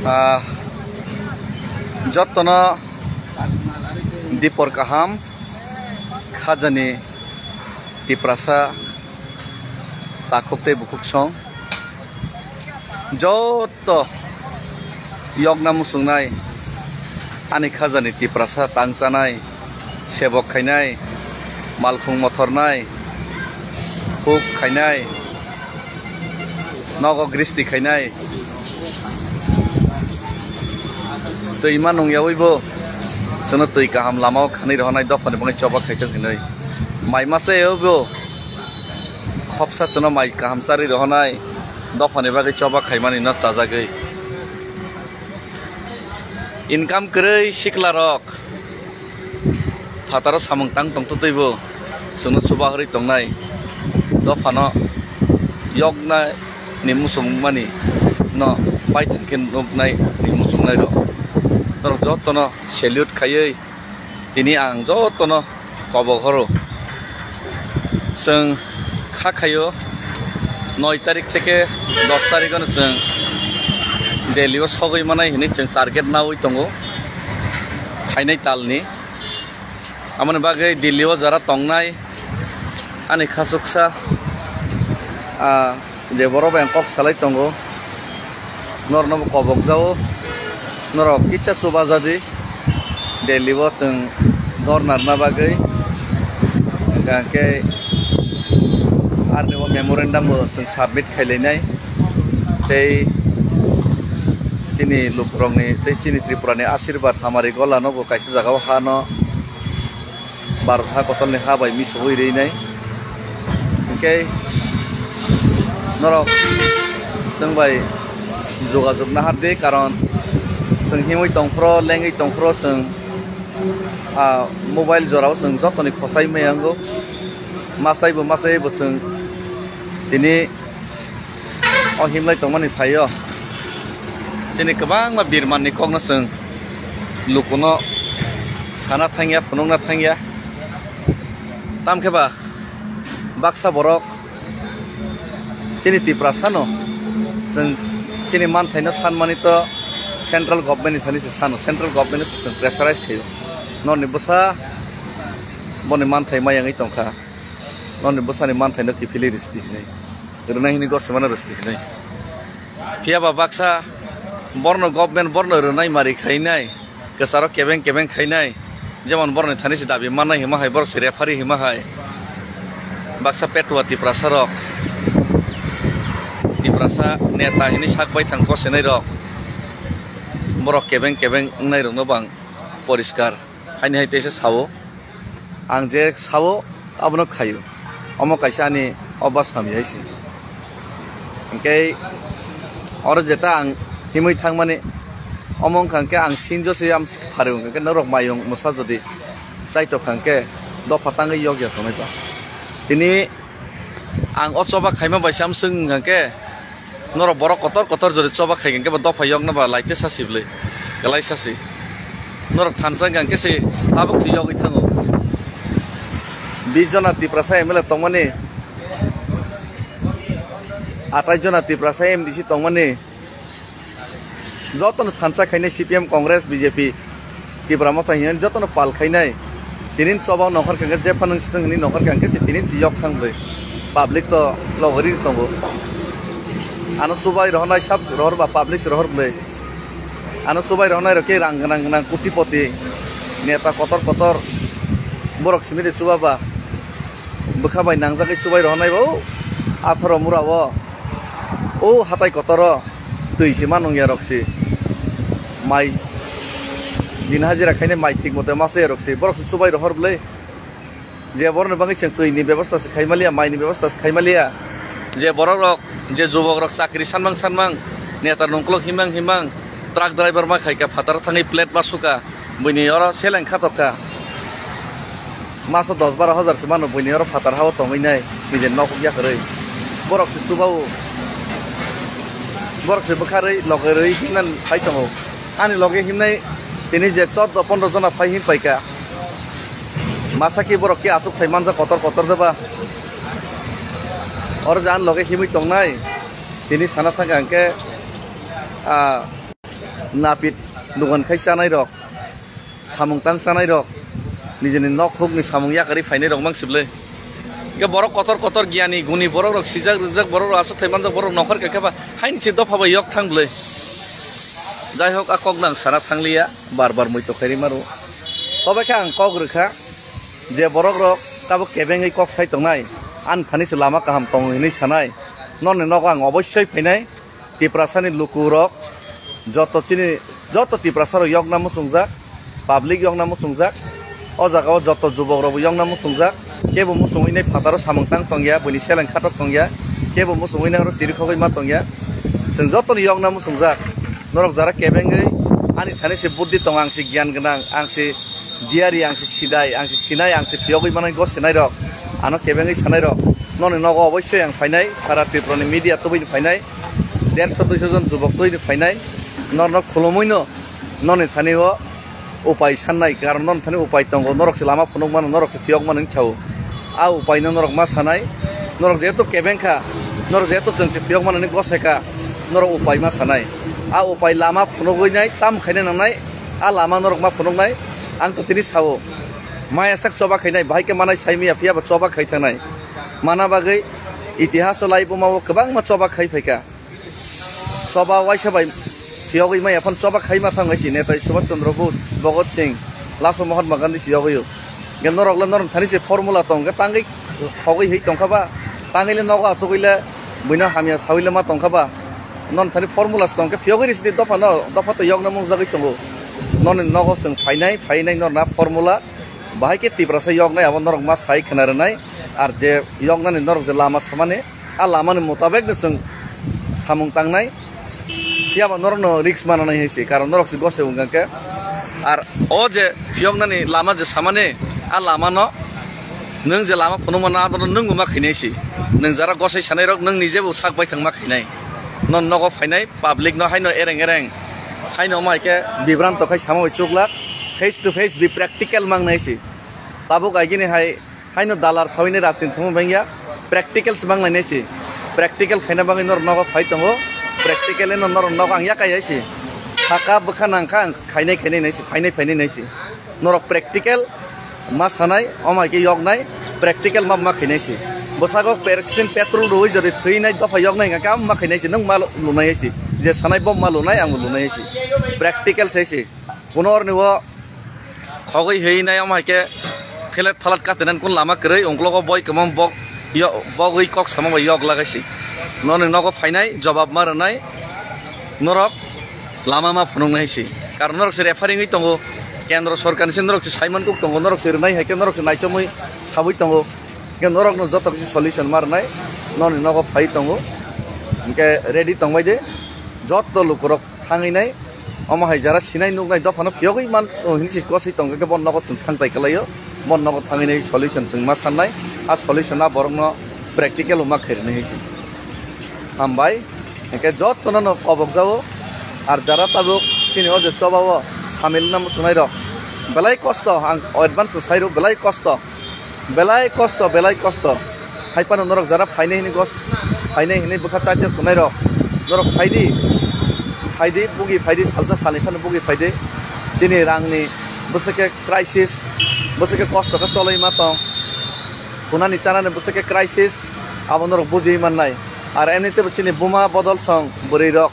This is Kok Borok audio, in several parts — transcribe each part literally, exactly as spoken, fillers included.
Ah, jottono dipor kaham khajani Tiprasa takhuk tei bukhuk song jotto yokna muchungnai ani khajani Tiprasa tangchanai, sebok khainai, malkhung mothornai, huk khainai, nogo gristi khainai. Twi ma nung yaui bo chwngno twi kaham lama o khanwi rohornai dophani bagwi choba khaitong hinwi. Mai masa yaui bo khopsa chwngno mai kaham charwi rohornai dophani bagwi choba khaimani no chajagwi. Income kwrwi sikla rok phataro samung tang tongtwtwi bo chwngno chubaharwi tongnai dophano yokna ni muchungmani no paithang khe nuknai ni muchungnai rok. Norok jotono salute khaiwi tini ang jotono kobok horo. Chwng kha khaio noi tarik theke dos tarik ano chwng Delhi o sogwi manai hinwi chwng target naui tongo phainai talni. Amoni bagwi Delhi o jara tongnai ani khasuksa, ah, je borok bai ang kok salai tongo, norokno bo kobok jao, norok kisa chuba jadi Delhi o chwng dor narna bagwi, hwnkhe arni o memorandum bo chwng submit khailainai tei chini lukurokni tei chini Tripura ni asirwad hamari gola no bo kaisa jaga o ha no Bharat ha kotorni ha bai misogwi rwnai. Hwnkhe norok chwng bai jogajog nahar di, karon chwng himwi tongphro, lengwi tongphro chwng, ah, mobile jorao chwng jotoni khosai maya wngo. Masai bo masai bo chwng tini o himlai tongmani thaio chini kwbangma birmanni kokno chwng lukuno sana thangya, phunukna thangya. Tamkhe ba baksa borok chini Tiprasano chwng chini manthaino sanmani to central government ni thani se sano, central government no se chwng pressurize khaio. Noni bwsa boni manthai mayangwi tongkha, noni bwsani manthaino kiphilwi rwsti hinwi. Rwnai hwnwi gosomano rwsti hinwi. Phiya ba baksa borno government borno rwnai mari khainai, kwcharo kebeng kebeng khainai, jemon boroni thani se dabi mannai hima hai, borok se referee hima hai. Baksa petua Tiprasa rok, Tiprasa neta hwnwi sak bai thang kosenai rok, borok kebeng kebeng wngnai rokno bo ang poriskar haini hai teisa sao. Ang je sao, abono khaio. Omo kaisa ani obas hamya hai se. Hwnkhe oro jeta ang himwi thangmani, omo wngkha hwnkhe ang sinjo se amsik pharwi wngkha hwnkhe norok mayung mwsa jodi chaitokha hwnkhe dopha tangwi yokya tongnai ba. Tini ang o choba khaima bai se amswk wngkha hwnkhe, norok borok kotor kotor jodi choba khai hwnkhe bo dopha yokna ba laite sasi bwlwi, kwlai sasi. Norok thansa hwnkha hwnkhe se tabuk se yogwi thango. Bis jona Tiprasa M L A tongmani, atais jona Tiprasa M D C tongmani, jotono thansa khainai C P M, Congress, B J P, Tipra Motha hinwi jotono pal khainai. Tini choba nongkhor kangkhe jephano swtwng hinwi nongkhor kangkhe se tini se yok thang bwlwi. Public to logori tongo. Ano chubai rohornai sab rohor ba public se rohor bwlwi. Ano chubai rohornai rok khe rang gwnang gwnang kotipoti neta kotor kotor borok simi de chuba ba. Bwkha bai nangjagwi chubai rohornai bo atharo mura o. O hatai kotoro twi se ma nungya rok se. Mai din hajira khainai mai thik mote ma chaya rok se. Borok se chubai rohor bwlwi. Je borokni bagwi chwng twi ni bebosta se khai maliya, mai ni bebosta se khai maliya. Je borok rok, je jubok rok chakri sanmang sanmang, neta nungkuluk himang himang, truck driver ma khaika phataro thangwi plate ma suka. Buini oro seleng khatok kha. Maso dos baro hajar se mano buini oro phatar hao tongwi nai, nije nok huk yakarwi. Borok se chubao. Borok se bwkharwi logerwi himnani phai tongo. Ani loge himnai tini je chordo pondro jona phai him paikha. Masa ki borok ki aswk thai manjak kotor kotor de ba. Oro je ani loge himwi tongnai. Tini sana thangkha hwnkhe, ah, napit dogan khai chanai rok, samung tang chanai rok, nijini nok huk ni samung yakarwi phainai rok mang sible. Hingke borok kotor kotor giyani guni borok rok sijak rwjak borok rok aswk thai manjak borok nokhor khe khe ba haini se dopha bai yok thang ble. Jai hok a kok nang sana thang liya bar bar mui tokhai ri maro. Tobe khe ang kok rwkha je borok rok tabuk kebengwi kok sai tongnai, ani thani se lama kaham tongo hinwi sanai, noni nogo ang obossoi phainai. Tiprasani lukurok joto chini, joto Tiprasarok yokna muchungjak, public yokna muchungjak, o jagao joto jubokrokbo yokna muchungjak, kebo muchungwi nai phataro samung tang tongya, buini seleng khatok tongya, kebo muchungwi nai oro chirikhogwi ma tongya. Chwng jotoni yokna muchungjak, norok jara kebengwi ani thani se buddhi tongo, ang se giyan gwnang, ang se diyari, ang se sidai, ang se sinai, ang se phiyogwi manai gosinairok, ano kebengwi sanairok, noni nogo obossoi ang phainai, sara Tripurani media tubui phainai. Derso duiso jon jubok twi phainai, norno khulumwino noni thani o upai sannai, karon noni thani upai tongo, norok se lama phunuk mano, norok se phiyok mano hinwi sao. A upaino norok ma sanai, norok jehetu kebeng kha, norok jehetu chwng se phiyok mano hinwi gosai kha, norok upai ma sanai. A upai lama phunugwi nai, tam khaina nangnai, a lama norok ma phunuknai, ang to tini sao. Maya sak choba khainai, bahai khe manai sai maya phiya ba choba khai thangnai. Mana bagwi itihaso lai buma o kwbangma choba khai phaikha. Choba waisa bai phiyogwi maya phano choba khai ma thang si Netai Subhash Chandra Bose, Bhagat Singh, laso Mahatma Gandhi si yogwi o. Ge norok le norok thani se formula tong ge tangwi khogwi hei tongkha ba, tangwi le nogo asugwi le buino hamya sawi le ma tongkha ba. Non thani formula se tong khe phiyogwi ri sidi dopha no, dopha to yokna mung jagwi tongo. Noni nogo chwng phainai, phainai norna formula. Bahai khe Tiprasa yoknai abo norok ma sai khna rwnai. Ar je yoknani norok je lama samani, a lamani mutabek no chwng samung tangnai. Phiya ba norok no risk mananai hai se, karon norok se gosai wngkha khe. Ar o je phiyoknani lama je samani, a lama no nwng je lama phunuk mano, abo no nwng bo ma khainai se. Nwng jara gosai sanai rok nwng nije bo sak baithang ma khainai. Non nogo phainai, public no haino ereng ereng, haino omo hai khe bibranto khai sama bai chuklak, face to face bi practical mangnai se. Tabuk agini hai, haino dalar sawini rajniti thumwi bangya, practical se manglainai se. Practical khaina bagwi norok nogo phai tongo, practical eno norok nogo ang yakai hai se. Saka bwkha nangkha ang khainai khainai nai se, phainai phainai nai se. Norok practical ma sanai, omo hai khe yoknai, practical ma ma khainai se. Bwsago kerosene petrol rwui jodi thwinai dopha yoknai hwnkha khe, amo ma khainai se, nwng ma lunai hai se. Je sanai bo ma lunai, ang bo lunai hai se. Practical sai se. Kuno orni o khogwi hwinai, omo hai khe phelet phalat katinani kun lama kwrwi, ungklogo boi kwmam bok yo-, bogwi kok sama bai yok lagai se. Noni nogo phainai, jobab ma rwnai. Norok lama ma phunuknai se. Karon norok se referring wi tongo. Kendro sorkarni se norok se Simon Cook tongo, norok se rwnai hai khe norok se naichomwi sawi tongo. Hingke norok no joto kisi solution ma rwnai. Noni nogo phai tongo. Hingke ready tongbai de. Joto lukurok thangwi nai. Omo hai jara sinai nuknai dophano phiyogwi man, oh, hinwi se kosoi tongkha khe bon nogo chwng thang tai kwlaio. Bon nogo thangwi nai solution chwng ma sannai. A solution a borokno practical ma khairwnai hai se. Hambai. Hingke jotono no kobok jao. Ar jara tabuk chini o je choba o samil wngna muchungnai rok belai kosto, ang advance no sai rw belai kosto, belai kosto, belai kosto. Hai phano norok jara phainai hini gos, phainai hini bwkha charger tongnai rok, norok phaidi, phaidi, bugi phaidi, salsa salni phano bugi phaidi. Chini rangni bwswk khe crisis, bwswk khe kosto khe choloi ma tong. Thunani chanani bwswk khe crisis, abo norok bujiwi mannai. Ar emnitebo chini buma bodol song bwrwi rok,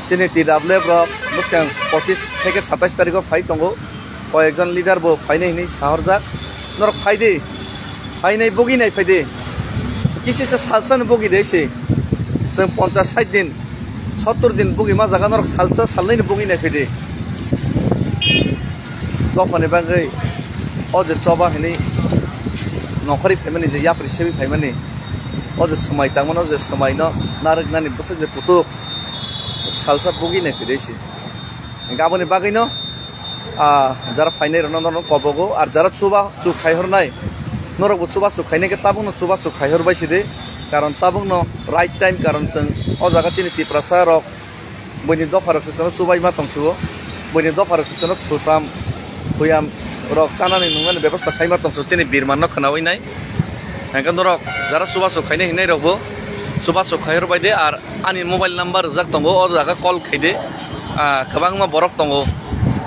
chini T W F rok bwskang pochis theke satais tarikh o phai tongo. Koyekjon leader bo phainai hinwi sahorjak. Norok phaidi, phainai buginai phaidi. Kisisa salsano bugi de se. Chwng ponchas sait din, sottor din bugi ma jaga norok salsa salnai ni buginai phaidi. Dophani bagwi o je choba hinwi nokhorwi phaimani, je yapri sebi phaimani, o je swmai tangmani, o je swmaino narwknani bwswk je kutuk salsa buginai phaidi se. Hingke aboni bagwino, ah, jara phainai rokno norok kobogo, ar jara chuba chuk khaihornai, norokbo chuba chuk khainai khe tabukno chuba chuk khaihorbai sidi, karon tabukno right time, karon chwng o jaga chini Tiprasa rok, buini dopha rok se chwngno chubaima tongsiwo, buini dopha rok se chwngno thutam, thuyam rok chanani nungnani bebostha khaima tongsiwo chini birmanno khwnawi nai. Hingke norok jara chubachu khainai hinai rokbo Chubachu khairok bai de, ar ani mobile number rijak tongo, o jaga call khai de. Ah, kwbangma borok tongo,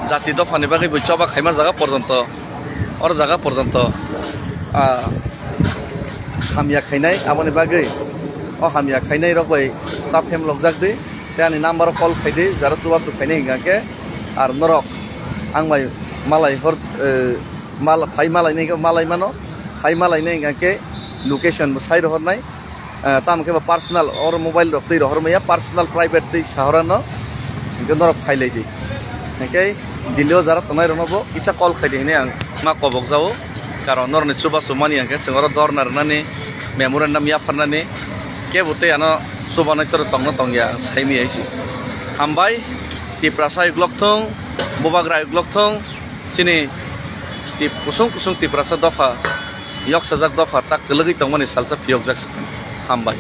jati dophani bagwi bo choba khaima jaga porjonto, or jaga porjonto, ah, hamya khainai, aboni bagwi o hamya khainai rok bai ta phem lokjak de. Tei ani number o call khai de, jara chubachu khainai hingka khe, ar norok ang bai malai hor, eh, mal-, phai malai nai khe malai mano, phai malai nai hingka khe location bo sai rohor nai. Ah, tamo khe ba personal, oro mobile rok twi rohor maya, personal private twi sahorano, hingke norok phai lai di. Hingke Delhi o jara tongnai rokno bo kisa call khai di hinui ang ma kobok jao, karon norokni chubachu mani hingke chwng oro dhorna rwnani, memorandum yapharnani, kebo tei ano chubanai toro tongno tongya ang sai maya si. Hambai, Tiprasa uklok thung, Bubagra uklok thung, chini tip-, kusung kusung Tiprasa dopha, yoksajak dopha tak kwlwgwi tongmani salsa phiyokjak si. Hambai.